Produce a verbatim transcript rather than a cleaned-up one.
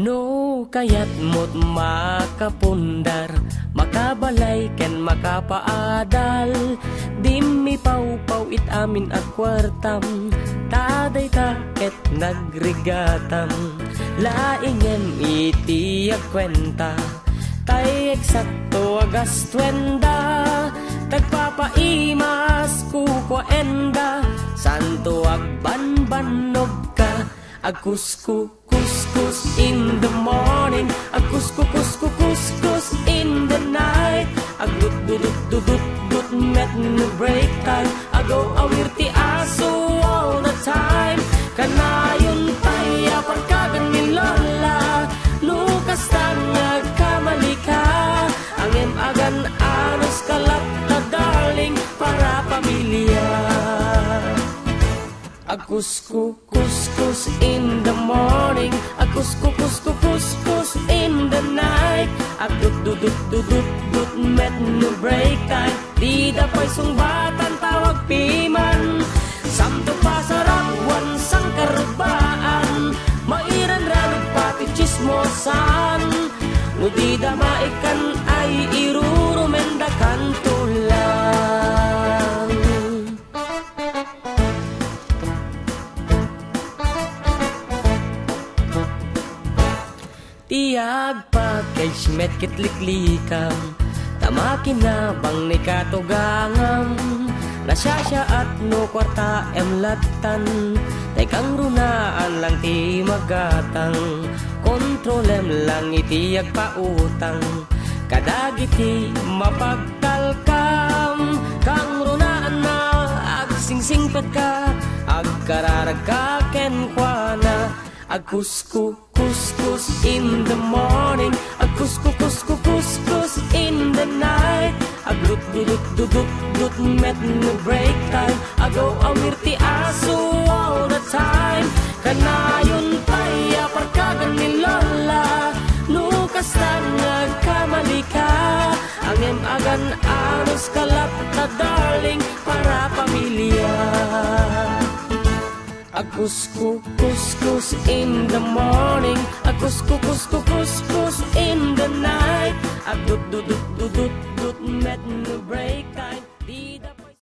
No kayatmo't makapundar, makabalay ken makapaadal, dimmi pawpaw it amin a kuartam, ta dayta ket nagrigatam. Laingem iti agkuenta, tay eksakto a gastuenda, tagpapaimas kukuaenda, santo agbanbannogka, agkusku kuskus in the morning, agkuskukuskukuskus in the night, agdutdudutdudutdut met no break time, agaw-awir ti aso all the time. Kanayon pay a parkagan ni Lola, no kasta nga agkamalika, angem agan-anos ka latta, darling, para pamilya. Agkusku kuskus in the morning, agkuskukuskukuskus in the night, agdutdudutdudutdut met no break time. Dida pay sungbatan tawag piman, samto pasarap wan sangkarbaan, mairanranog pati chismosan. No dida maikkan ay irurumenda kanto lang. Ti agpackage met ket liklikam, ta makinabang ni katugangam. Nasiasiaat no kuartaem lattan, tay kangrunaan lang ti magatang. Kontrolem lang iti agpautang kadagiti mapagtalkam. Kangrunaan na agsingsingpetka, agkararagka kenkuana. Agkusku kuskus in the morning, agkuskukuskukuskus in the night, agdutdudutdudutdut met no break time, agaw-awir ti aso all the time. Kanayon pay a parkagan ni Lola, no kasta nga agkamalika, angem agan-anos ka latta, darling, para pamilya. Agkusku kuskus in the morning, agkuskukuskukuskus in the night, agdutdudutdudutdut met no break time.